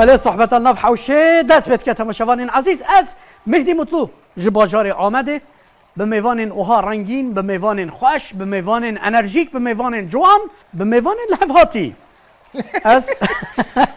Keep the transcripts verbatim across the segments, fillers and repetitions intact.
Belê, sohbeta nav hewşê dest pê dike, temaşevanên ezîz. Ez Mehdî Mutlu ji bajarê Amedê, bi mêvanên wiha rengîn, bi mêvanên xweş, bi mêvanên enerjîk, bi mêvanên ciwan, bi mêvanên lihevhatî. Ez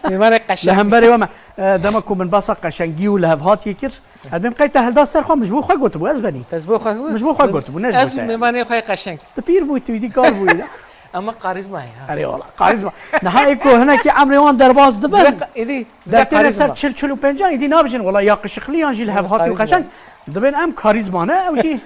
Mêvanê li qeşeng. Hemberê we me. E, dema ku min basa qeşengî û lihevhatiyê kir, ez bêm qey te hilda ser xwe, min ji bo xwe gotibû, ez benî. Te ji bo xwe gotibû? Min ji bo xwe gotibû, ne ji bo te. Ez û mêvanê xwe yê qeşeng. Tu pîr bûyî, tu îdî kar bûyî. Ama karizma heye, ha. Erê wala, karizma. Niha ê ku hinekî emrê wan derbas dibin, dertêne ser çil, çil û pêncan, îdî nabijin, wala, yakışıklı yan jî lihevhatî û qeşeng. Dibên em karizma ne, ew jî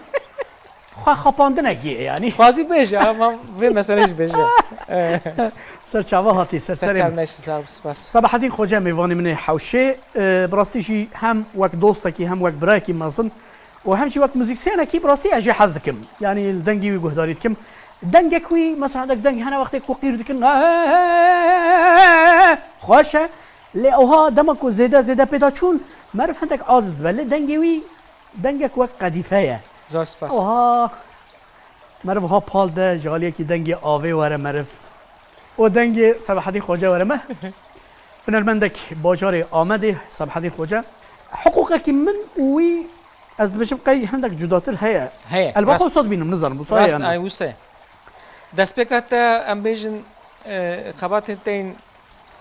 xwe xapandinekî ye, yanî. Xwazî bêje, ama vê meselê jî bêje. Ser çava hatî, ser serê min. Ser çava, spas. Sebahedîn Xoce mêvanê min ê hewşê, e, bi rastî jî hem wek dostekî, hem wek birayekî mezin û hem jî wek muzîsyenekî bi rastî ez jê hez dikim. Yanî li dengê wî guhdarî dikim. Dengek wî, mesela, deng hene wextê ku qîr dikin, xweş e. Lê oha dema ku zêde zêde pê de çûn, meriv hindek aciz dibe. Lê dengê wî dengek wek qedîfe ye. Zor spas. Oha. Meriv ha pal de, ji aliyekî dengê avê were meriv. Û dengê Sebahedîn Xoce were me. Hunermendek bajarê Amedê, Sebahedîn Xoce. Hiqûqekî min û wî, ez dibêjim qey hindek cudatir heye. Heye. Elbet xwe wisa dibînim, nizanim, wisa ye yan na. Rast, ay wisa ye. Destpêka te, em bêjin, e, xebatên te yên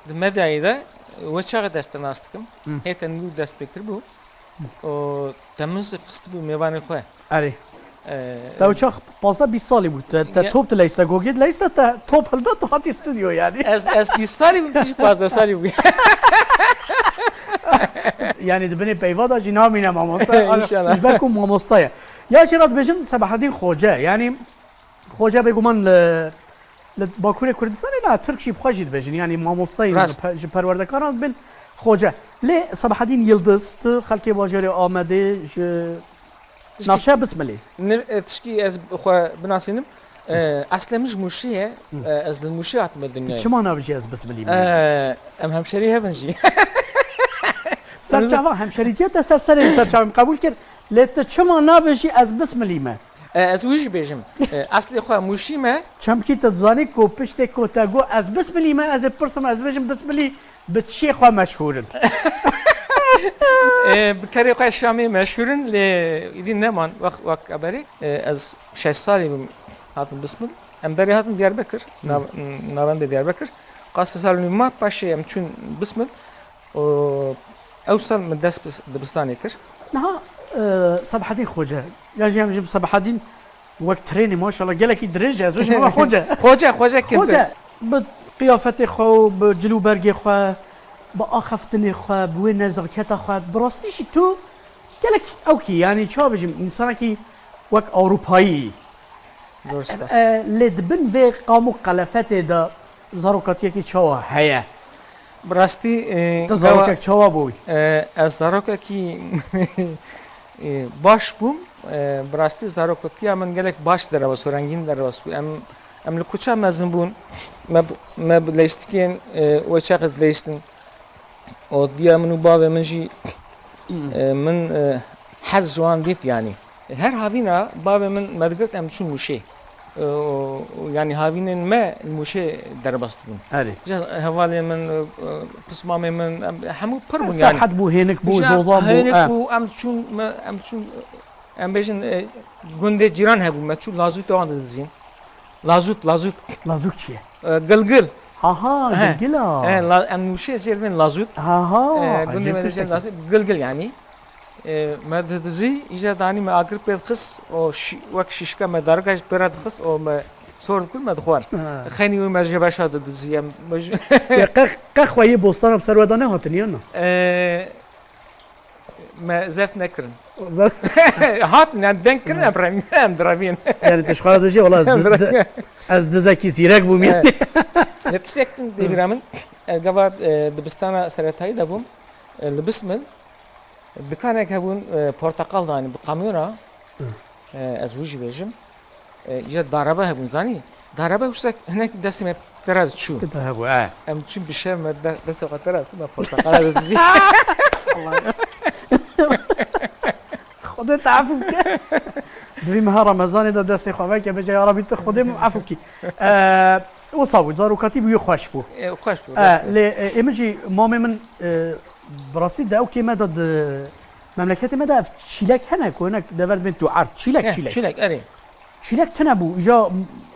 di medyayê de, we çaxê dest te nas dikim. Hê te nû dest pê kiribû. Û te min zî xistibû mêvanê xwe. Erê. Ee, Te ew çax pazdeh bîst salî bû. Te, te top dileyîste, gogê dileyîste, te top hilda, tu hatî stûdyo yanî. Ez, ez bîst salî bûm, tu jî pazdeh salî bû. Yanî di binê peyva de jî namîne mamoste. Înşallah. Ji ber ku mamoste ye. Ya jî re dibêjin Sebahedîn Xoce. Yanî Xoce bêguman li, li Bakurê Kurdistanê, na Tirk jî bi xwe jî dibêjin. Yanî mamosteyên, rast, ji pe-, ji perwerdekaran dibên Xoce. Lê Sebahedîn Yildiz, tu xelkê bajarê Amedê ji navçeya Bismilî. Nir-, e, tişkî ez xwe binasînim. E, eslê min ji Mûşê ye. E, ez li Mûşê hatime dinyayê. Çima nabêjî ez Bismilî me? E, em hemşerî hev in jî. Serçava hemşerîtiya te ser serê min, serçavê min qebûl kir. Lê tu çima nabêjî ez Bismilî me? E, ez wî jî bêjim. E, eslê xwe Mûşî me. Çemkî tu dizanî ku piştê ku te got ez Bismilî me, ez ê pirsim, ez bêjim Bismilî bi çiyê xwe meşhûr in? E, bi kerê xwe Şamê meşhûr in, lê îdî neman wek, wek eberê. E, ez şeş salî bûm, hatim Bismil. Em berê hatin Diyarbekir, nav-, navendê Diyarbekir. Qasê sal nî ma paşê em çûn Bismil. Û ew sal min dest bi dibistanê kir. Niha, e, Sebahedîn Xoce, ya jî em jî bi Sebahedîn wek trênê, maşallah, gelekî dirêj e, ez bêjim ama Xoce. Xoce, Xoce kim? Xoce, bi qiyafetê xwe û bi cil û bergê xwe, bi axaftinê xwe, bi wê nezaketa xwe, bi rastî jî tu gelek ewkî, yanî çawa bêjim, însanekî wek Ewropayî. Zor spas. E, lê di bin vê qam û qelefetê de zarokatiyekî çawa heye? Bi rastî, e, tu zarokek çawa bûyî? E, ez zarokekî, e, baş bûm. E, bi rastî zarokatiya min gelek baş derebas û rengîn derebas bû. Em, em li kuça mezin bûn. Me, me bi leyştikên, e, wê çaxê dileyştin. Û diya min û bavê min jî, e, min, e, hez ji wan dît, yanî. Her havîna bavê min me digirt, em diçûn Mûşê. E, û, û, yanî havînên me li Mûşê derbas dibûn. Erê. Ji hevalê min, e, e, pismamê min, em hemû pir bûn, yanî. Serhed bû, Hênik bû, Zozan bû, hênik bû, em diçûn, me, em diçûn, em bêjin, e, gundê cîran hebû, me çû lazûtê wan didizîn. Lazût, lazût. Lazûk çi ye? E, gilgil. Ha ha, he, gilgil a. He, la-, em Mûşê jê dibên lazût. Ha ha, e, gundê me dibên lazût. Gilgil yanî. E, me didizî, îca danî me agir pê dixist, û şî-, wek şîşka me darika jî pê re dixist, û me sor dikir me dixwar. Ha. Xeynî wî me ji beşa didizî, em, me ji- Ya qe-, qehweyê bostana bi ser we de nehatin, ya na? E, Me zeft nekirin. Zeft- Hatin, em deng kirin, em revîn, em direvîn. Yani tu ji xwe re dibêjî, wala ez diz-, di-, ez dizekî zîrek bûm yani. Evet. Li tiştek din dê bîra min, e, gava, e, dibistana seretayî de bûm, e, li Bismil, dikanek hebûn, e, porteqal danî bi kamyona, e, ez wî jî bêjim. E, îca darebe hebûn, zanî? Darebe wisa hinek destê me tera diçû. Tera hebû, e. Em çûn bi şev me de-, destê xwe tera diçû, me porteqala de dijî. Xwedê te efû bike. Divî meha Remezanê de destê xwe veke, bêje, ya Rabî, tu Xwedê min efû bikî. E, Wisa bû, zarokatî bû, wî xweş bû. E, xweş bû, E, rast e. Lê, e, êmin jî mamê min, e, bi rastî di ewkê me de, di memleketê me de ev çîlek hene ku hinek dever dibên tu erd. Çîlek, Eh, çîlek. Çîlek, erê. Çîlek tune bû. Îja,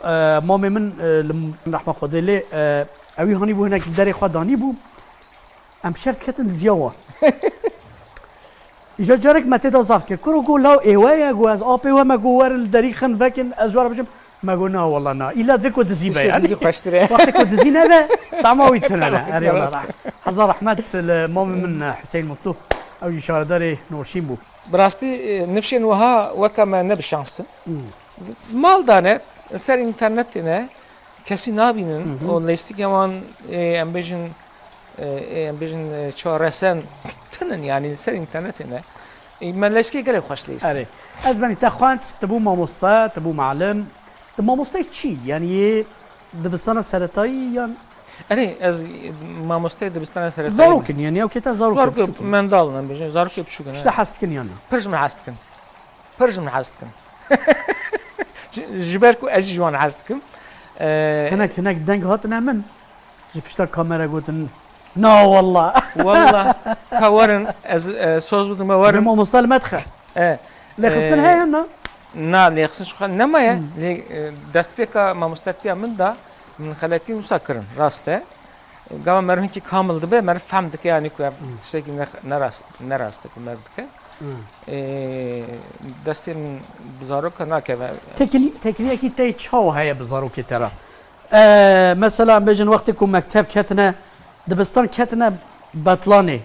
e, mamê min, e, li rehma Xwedê lê, e, ewî hanî bû hinek li derê xwe danî bû. Em şev diketin diziya wan. Îja carek me tê de zaf kir. Kuro got, law êwe ye, got, ez apê we me got, werin li derî xin vekin, ez ji we re bijim. Me got, na, wela na. Îlla divê ku dizî be, Tiştê yani. Dizî xweştir e. Wextê ku dizî nebe, tama wî tune ne. Tamam, Erê, wela rast. Hezar rehmet li mamê min, Hüseyin Mutlu. Ew jî şaredarê Norşîn bû. Bi rastî, e, nifşên wiha weke me ne bi şans in. Hmm. Mal dane, ser înternetê ne, kesî nabînin. Hı hı. Û lîstikê wan, e, em bêjin, e, e, em bêjin, e, çaresen tinin, yani ser înternetê ne. E, me lîstikê gelek xweş lîstin. Erê. Ez benî te xwend, tu bû mamoste, tu bû malim. Tu mamosteyê çi? Yani yê dibistana seretayî yan? Erê, ez mamosteyê dibistana seretayî me. Zarok in, yani ew kê te zarok in, Zarokê biçûk in. Mendal in, em bêjin, zarokê biçûk in, İşte he. Hez dikin yan na? Pir ji min hez dikin. Pir ji min hez dikin. Ji, ji ber ku ez jî ji wan hez dikim. Ee, Hinek, hinek deng hatine min. Ji pişta kamera gotin, "Na wallah." Wallah, ka werin, ez, e, soz bidim, me Bi werin. Mamosta li me dixe. E, Lêxistin e, heye na? Na, lêxistin şu xwe nemaye. Hmm. Lê, e, destpêka mamostetiya min da, min xeletî wisa kirin, rast e. Gava meriv hinkî kamil dibe, meriv fehm dike, yani ku ev Hmm. tiştekî ne, ne rast, ne rast e ku meriv dike. Hmm. Ê, destê min bi zaroka nakeve. Tekilî-, tekiliyekî te çawa heye bi zarokê te re? Ee, mesela, em bêjin, wextê ku mekteb ketine, dibistan ketine Betlanê.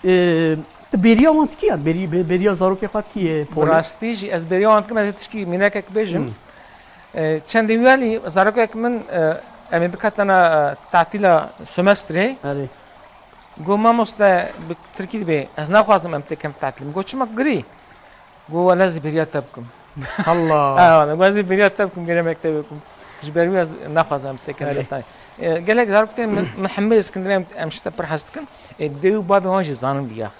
Ee, tu bêriya wan dikî yan? Bêrî-, bê-, bêriya zarokê xwe dikî yê Bi polê? rastî jî ez bêriya wan dikim, ez ê tişkî mînekek bêjim. Hmm. Ee, çendê wî alî zarokek min, e, em ê biketine, e, tatîla semestrê. Erê. Got, "Mamoste, bi tirkî dibê, ez naxwazim em têkem tatilê." Min got, "Çima girî?" Got, "Wele ez ê bêriya te bikim." Allah. Ha, wele, got, "Ez ê bêriya te bikim, gerê mektebê bikim." Ji ber wî ez naxwazim em têkem Erê. tatilê. E, gelek zarok tên min, min hemê Îskenderê em, em şite pir hez dikin. E, dê û bavê wan jî zanin viya.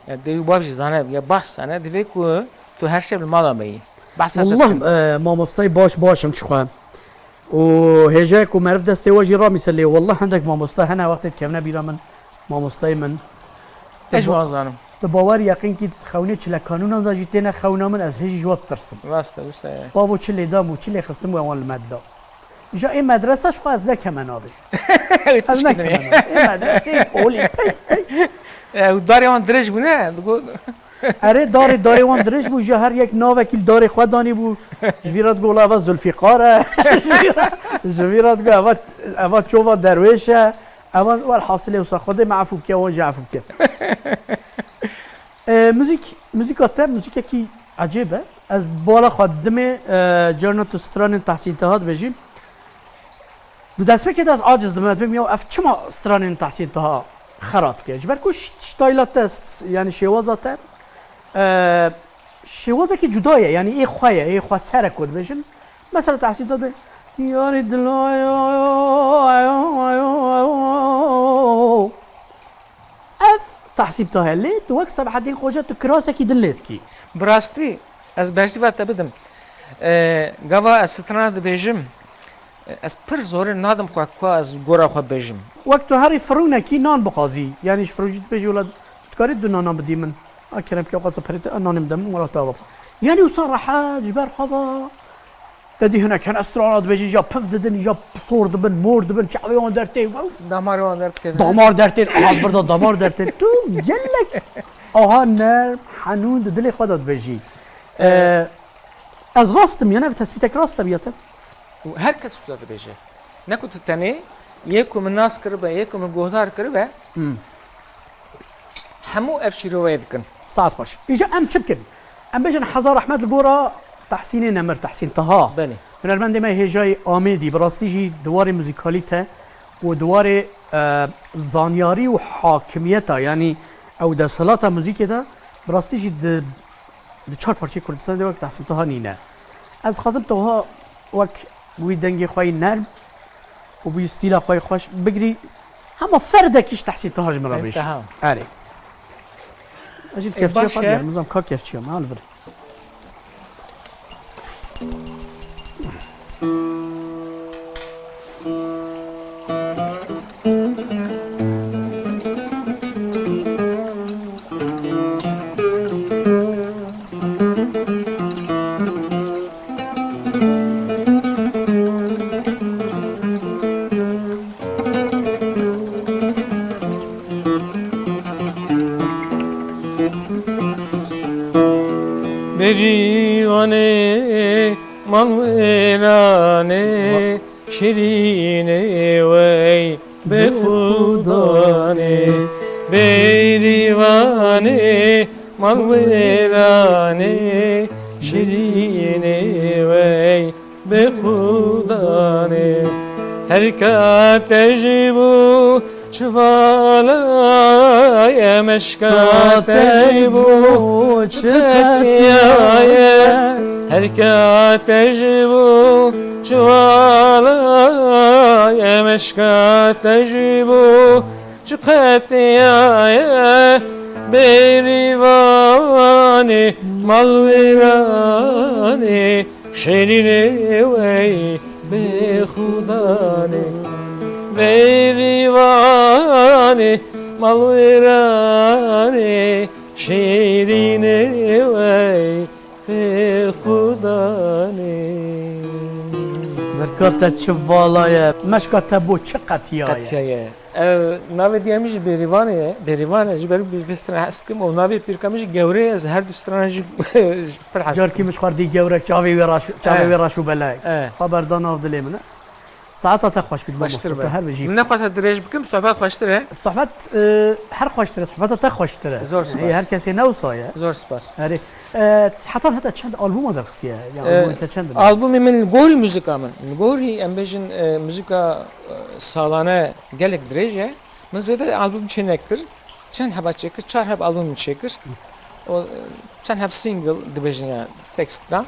Ya, dê û bav jî zane, ya baş zane, divê ku tu her şev li mala me yî. Behsa te Wallah, dikim. e, mamostayê baş baş in çixwe. Û hêja ku meriv destê we jî ramîse lê. Wallah hindek mamosta hene wextê dikevine bîra min, mamostayê min. Ez Tu ji ba-, wan zanim. tu bawer yeqîn kî xewnê çile kanûnan de jî têne xewna min, ez hêjî ji we ditirsim. Rast e, wisa ye. Bavo çi lê dam û çi lê xistim we wan li me dida. Ja ê medresa ji xwe ez nekeme navê. Wê Ez tişkî nekeme dinê. navê. Ê medresê olî pey pey. E, û darê wan dirêj bûne, digot. Erê, darê, darê wan dirêj bû, ji her yek navekî li darê xwe danî bû. Ji vî re digot, "Eva Zulfîqar e." Ji vî re, ji vî re digot, "Eva, eva çova derwêş e." Eva, welhasilê wisa Xwedê me efû bike, wan jî efû bike. E, muzîk, muzîka te, muzîkekî ecêb e. Ez bala xwe didimê, e, carna tu stranên Tehsîn Taha dibêjî. Di destpêkê de ez aciz dibim, ez dibêm, ya ev çima stranên Tehsîn Taha xera dike? Ji ber ku ş-, stayla te, st-, yani şêwaza te, e, şêwazekî cuda ye, yani ê xwe ye, ê xwe ser e ku dibêjin. Mesela Tehsîn Taha dibê, "Yarî dilaya." Ev Tehsîn Taha ye, lê tu wek Sebahedîn Xoca tu kirasekî din lê dikî. Bi rastî, ez bersiva te bidim. E, gava ez strana dibêjim, e, ez pir zorê nadim xwe ku ez gora xwe bêjim. Wek tu herî firûnekî nan bixwazî, yanî ji firûncî dibêjî, "Wela tu dikarî du nanan bidî min? A kerem bike, xwasa perê te, a nanê min de min, wela te ava." Yanî wisa rehet ji ber xwe ve. Te dî hinek hene strana dibêjin, ja piv didin, ja sor dibin, mor dibin, çavê wan dertê, wow. Damarê wan dertê. Damar dertên, aha, birda damar dertên. Tu gelek aha nerm, henûn di dilê xwe de dibêjî. Ee, ez rast im, yani ev tespîtek rast e, ya te? Û her kes wisa dibêje. Ne ku tu tenê, yê ku min nas kiribe, yê ku min guhdar kiribe, Hmm. Hemû ev şîroveyê dikin. Saet xweş. Îja em çi bikin? Em bêjin hezar rehmet li gora Tehsînê Nemir, Tehsîn Taha. Belê. Hunermendê me hêjayî Amêdî, bi rastî jî di warê muzîkalîte û di warê, e, zanyarî û hakimiyeta, yanî ew desthilata muzîkê de, bi rastî jî di, di çar parçeyê Kurdistanê de wek Tehsîn Taha nîne. Ez dixwazim Taha wek wî dengê xwe yî nerm û wî stîla xwe yî xweş bigirî. Hema ferdekî ji Tehsîn Taha ji min re bêjî. Taha. Erê. Ez jî Ê, kevçiya baş xwe e. digerim. Nizam ka kevçiya me, ha li vir. Berîvanê malwêranê şirînê wey bêxudanê. Berîvanê malwêranê şirînê wey bêxudanê. Terka te ji bo çivala ye, meşka te ji bo çi qetiya ye. Terka te ji bo çivala ye, meşka te ji bo çi qetiya ye. Berîvanê malwêranê şêrînê wey bêxudanê. Berîvanê malwêranê şêrînê wey bêxudanê. Verka te çi vala ye, meşka te bo çi qetiya ye? Qetiya ye. Ev navê diya min jî Bêrîvanê ye. Bêrîvan e, ji ber vê strana hez dikim û navê pîrka min jî Gewre ye, ez her du strana jî pir hez dikim. Carkî min ji xwe dî Gewre, çavê wê raş, çavê Eh. wê raş û belek. Eh. Xwe berda nav dilê min e. Saeta te xweş bît, Xweştir mamoste, be. Te her bijî. Min nexwest dirêj bikim, sohbet xweştir e. Sohbet, e, her xweştir e, sohbeta te xweştir e. Zor Yanî spas. Her kesê ne wisa ye. Zor spas. Erê, e, heta heta çend albûma derxistiye? Ya, E, albûmê te çend in? Albûmê min li gorî muzîka min. Li gorî, em bêjin, e, muzîka, e, salane gelek dirêj e. Min zêde albûm çê nekir. Çend heba çêkir? Çar heb albûm min çêkir. O, e, çend heb single dibêjin ya, tek stran.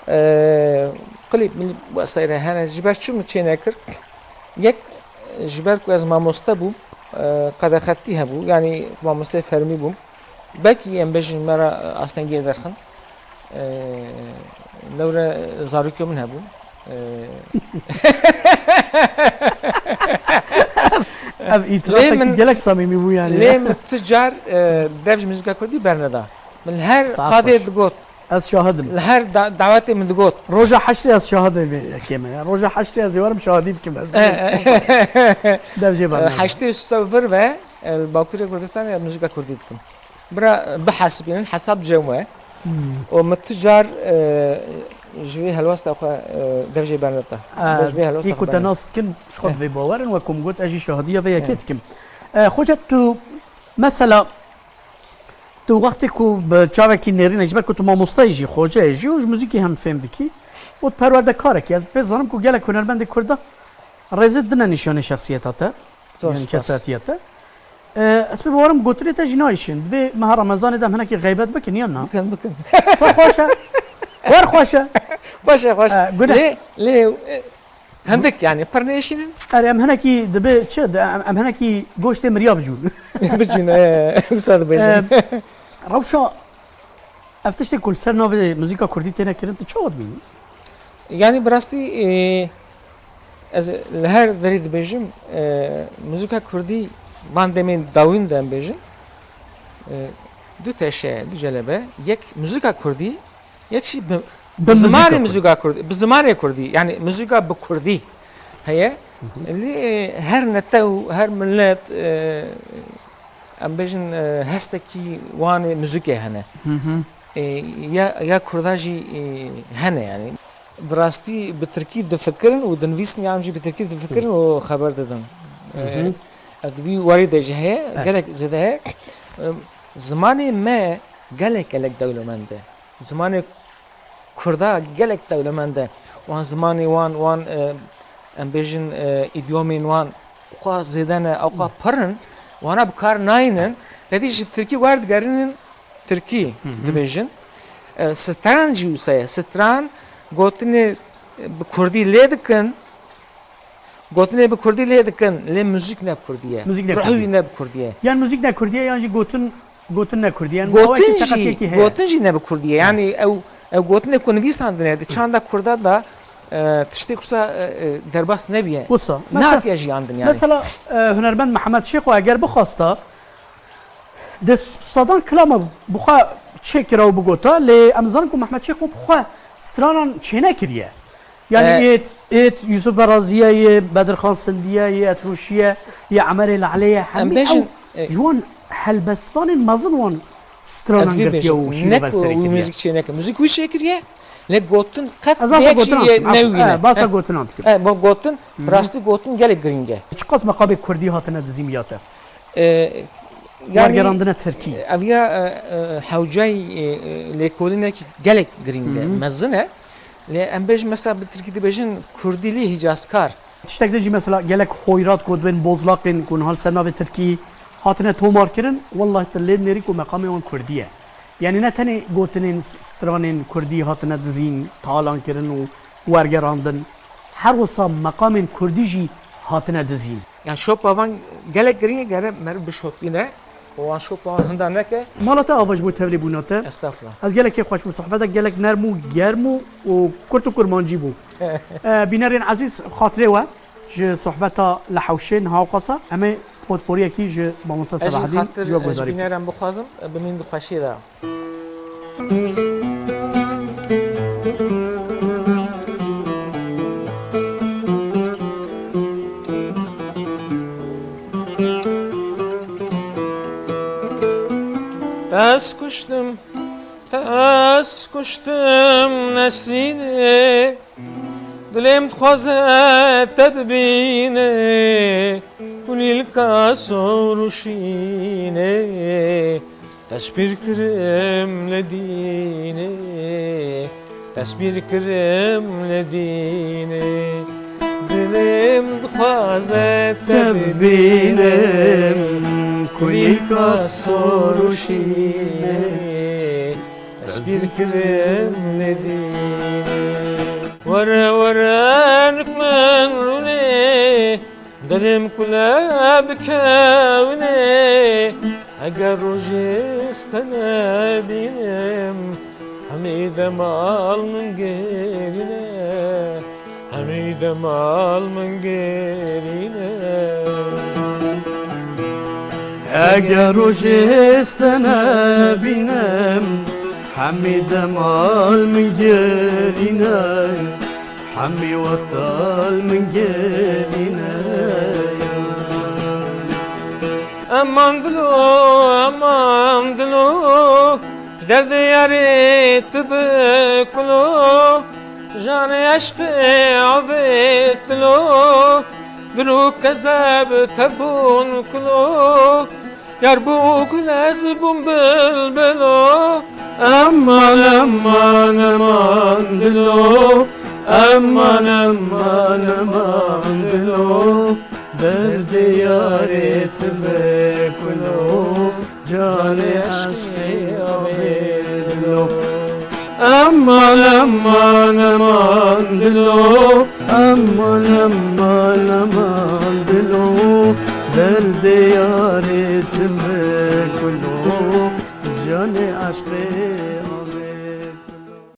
E, klîp, milîp wesayre hene. Ji ber çi min çê nekir? Yek, e, ji ber ku ez mamoste bûm, e, qedexetî hebû. Yanî mamosteyê fermî bûm. Belkî em bêjin me re, e, astengiyê derxin. E, lewre zarokê min hebû. E, Ev Lê îtirafekî min gelek samîmî bû yanî. Lê min tu car, e, dev ji muzîka kurdî berneda. Min li her Saet qadê xweş. digot. Ez şahid im. Li her da-, dawetê min digot. Roja heşrê ez şahidê vê yekê me ya. Roja heşrê ez ê werim şahidî bikim ez. E, e. Dev jê berneda. Heştê û sê vir ve, e, li Bakurê Kurdistanê ez muzîka kurdî dikim. Bira, e, bihesibînin, hesab cem we. Hmm. Û min tu car, e, ji vê helwesta xwe, e, dev jê berneda. Ez Dev ji vê helwesta î xwe ku te berneda. nas dikin, ji xwe Eh. divê bawerin, wek ku min got, ez jî şahidiya vê yekê Eh. dikim. E, Xoca, tu, mesela, tu wextê ku bi çavekî nêrîn e, ji ber ku tu mamoste yî jî, xoce yî jî û ji muzîkê hem fêm dikî û tu perwerdekarek yî. Ez pê zanim ku gelek hunermendê Kurda rêzê dine nîşanê şexsiyeta te, Zor yanî spas. kesatiya te. E, ez pê bawerim gotinê te jî nayîşin. Divê meha Remezanê de em hinekî xeybet bikin, yan na? Bikin, bikin. Sa xweş e. Wer xweş e. Xweş e, xweş. E, gune. Lê, lê, e, hindik, yanî, pir nêşînin. Erê, em hinekî dibe çi? Di-, em, em hinekî goştê miriya bicûn. Bicûn, e, wisa dibêjin. E, rewşa Ev tiştê ku li ser navê muzîka kurdî têne kirin, tu çawa dibînî? Yanî bi rastî, e, ez li her derî dibêjim, e, muzîka kurdî van demên dawîn de em bêjin, e, du teşe, du celebe, yek muzîka kurdî, yek jî bi, Bi bi zimanê muzîka muzîka kurdî, bi zimanê kurdî, yanî muzîka bi kurdî heye. Hı hı. Lê, e, her netew, her millet, e, em bêjin, e, hestekî wan ê muzîkê hene. Hı hı. E, ya, ya Kurda jî, e, hene yanî. Bi rastî bi tirkî difikirin û dinivîsin, ya em jî bi tirkî difikirin Hı. û xeber didin. E, Hı hı. ev di vî warî de jî heye, Evet. gelek zêde heye. E, zimanê me gelek, gelek dewlemend e. Zimanê Kurda gelek dewlemend e. Wan zimanê wan, wan, e, em bêjin, e, îdyomên wan xwe zêde ne, ew xwe pir in. Wana bi kar nayînin. Lê dî ji tirkî werdigerînin, tirkî Hı hı. dibêjin. E, stran jî wisa ye. Stran gotinê bi kurdî lê dikin. Gotinê bi kurdî lê dikin, lê muzîk ne bi kurdî ye. Muzîk ne Ruhî kurdî. ne bi kurdî ye. Yan muzîk ne kurdî ye, yan jî gotin, gotin ne kurdî ye. Yan Gotin awayekî jî, seqetiyekî heye. gotin jî ne bi kurdî ye. Yanî ew, ew gotinê ku nivîsandine, di çanda kurda da, e, tiştê kusa, e, e, derbas nebiye. Wisa. Mesela, Natiye jiyandin yanî. mesela, e, hunermend Mihemed Şêxo eger bixwasta, Di sedan kilama bi xwe çêkira û bigota, lê em zanin ku Mehmet Şêxo bi xwe stranan çênekiriye. Yani E, êt, êt Yusuf Beraziye ye, Bedirxan Sindiye ye, Etrûşiye ye, Emerê Lalê ye, em hemî bêjin, ew e, ji wan helbestvanên mezin wan stranan girtiye û şîne ber serê kiriye. Muzîk çêneke. Muzîk wî çêkiriye, lê gotin qet bêçî ye newîne. Basa gotinan dikim. E, bo gotin, rastî gotin gelek girîng e. Çiqas meqamê kurdî hatine dizîn ya te? E, wergerandine tirkî. Ev ya, e, e, hewcay, e, e, lêkolînekî gelek girîng e, mezin e. Lê em bêjin mesela bi tirkî dibêjin kurdî lî hîcaskar. Tiştek din jî mesela gelek hoyrat ku dibên bozlaqên ku niha li ser navê tirkî hatine tomarkirin, wellahî tu lê dinêrî ku meqamê wan kurdî ye. Yanî ne tenê gotinên s-, stranên kurdî hatine dizîn, talankirin û wergerandin, her wisa meqamên kurdî jî hatine dizîn. Yan şopa van gelek girîng e, gere meriv bişopîne û wan şopa wan hinda neke. Mala te ava ji bo tevlî bûna te. Estexfirullah. Ez gelekê xweş bûm, sohbetek gelek nerm û germ û, û kurt û kurmancî bû. E, bînerên ezîz, xatirê we ji sohbeta li hewşê niha qasa. Em ê potporiyekî ji mamosta Sebahedîn ji we guhdarî bikin. Ez jî xatir ji bîneran bixwazim, bimîn di xweşiyê de. Ez kuştim, ez kuştim Nesrînê, dilêm dixwaze te bibîne, kulîlka sor û şînê. Tesbîr kirim li dînê, tesbîr kirim li dînê. Dilêm dixwaze te bibînim, kulîlka sor û şînê. Tesbîr kirim li dînê. Were were nik min rûnê, Dilêm kule bikewine, eger rojê stene bînim, hemî demal min gerîne, hemî demal min gerîne. Eger rojê stene bînim, hemî demal min gerîne. Hemî wextal min gelîne. Eman dilo, eman dilo, derdê yarê tu bi kulo, janê eşqê avê tilo, dilo kezeb te bûn kulo. Yar bû gul ez bûm bilbilo. Eman, eman, eman dilo. Eman, eman, eman dilo. Derdê yarê tu bi kulo. Canê eşqê avê dilo. Eman, eman, eman dilo. Eman, eman, eman dilo. Derdê yarê tu bi kulo. Canê eşqê